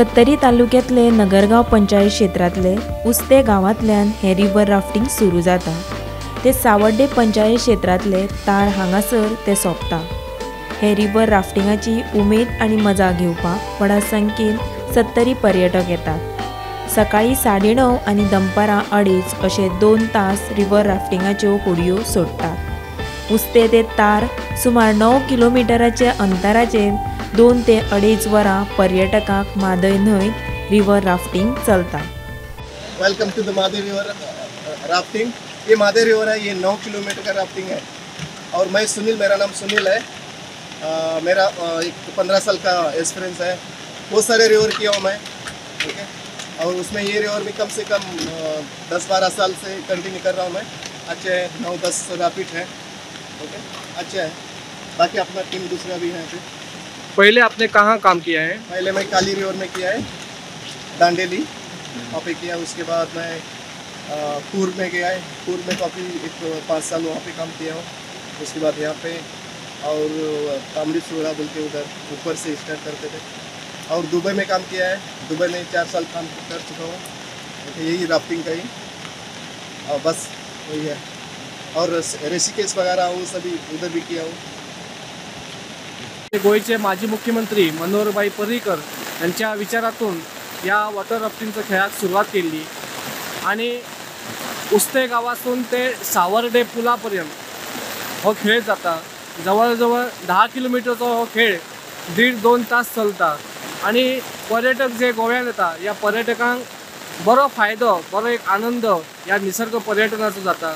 सत्तरी तालुक्यांतले नगरगांव पंचायत क्षेत्रांतले उस्ते गांवांतल्यान हें रिवर राफ्टिंग सुरू जाता. ते सावड्डे पंचायत क्षेत्रांतले तार हांगासर ते सोंपता. हे रिवर राफ्टिंगाची उमेद आनी मजा घेवपाक व्हडा संख्येन सत्तरी पर्यटक येतात. सकाळी 9:30 आनी दनपारां 2:30 अशे 2 तास रिवर राफ्टिंगाच्यो होडयो सोडटात. उस्ते ते तार सुमार 9 किलोमिटराचे अंतराचेर 2 ते 2.5 वरां पर्यटकांक म्हादय न्हंयत रिवर राफ्टिंग चलता. Welcome to the Mhadei river rafting. ये म्हादय रिवर है, ये 9 किलोमीटर का राफ्टिंग है. और मैं सुनील, मेरा नाम सुनील है. मेरा एक 15 साल का एक्सपीरियंस है. बहुत सारे रिवर किया हूँ मैं, ओके. और उसमें ये रिवर भी कम से कम 10-12 साल से कंटिन्यू कर रहा हूँ मैं. अच्छे 9-10 रैपिड है, ओके, अच्छा है. बाकी अपना टीम दूसरा भी है. पहले आपने कहाँ काम किया है? पहले मैं काली रिवर में किया है, दांडेली वहाँ पे किया. उसके बाद मैं पूर्व में गया है, पूर्व में काफ़ी एक 5 साल वहाँ पे काम किया हूँ. उसके बाद यहाँ पे और तामड़ी सोड़ा बोल के उधर ऊपर से स्टार्ट करते थे. और दुबई में काम किया है, दुबई में 4 साल काम कर चुका हूँ, यही राफ्टिंग का ही. और बस वही है. और ऋषिकेश वगैरह वो सभी उधर भी किया हूँ. गोयचे माजी मुख्यमंत्री मनोहरभाई पर्रीकर यांच्या विचारातून या वॉटर राफ्टिंगच्या खेळाक सुरवात केली आणि उस्ते गावासून ते सावर्डे पुलापर्यंत हो खेळ जाता. जवळजवळ 10 किलोमीटरचो हो खेळ 1.5-2 तास चलता आणि पर्यटक जे गोव्यान येता या पर्यटकांक बरो फायदो, बरो एक आनंद ह्या निसर्ग पर्यटनाचो जाता.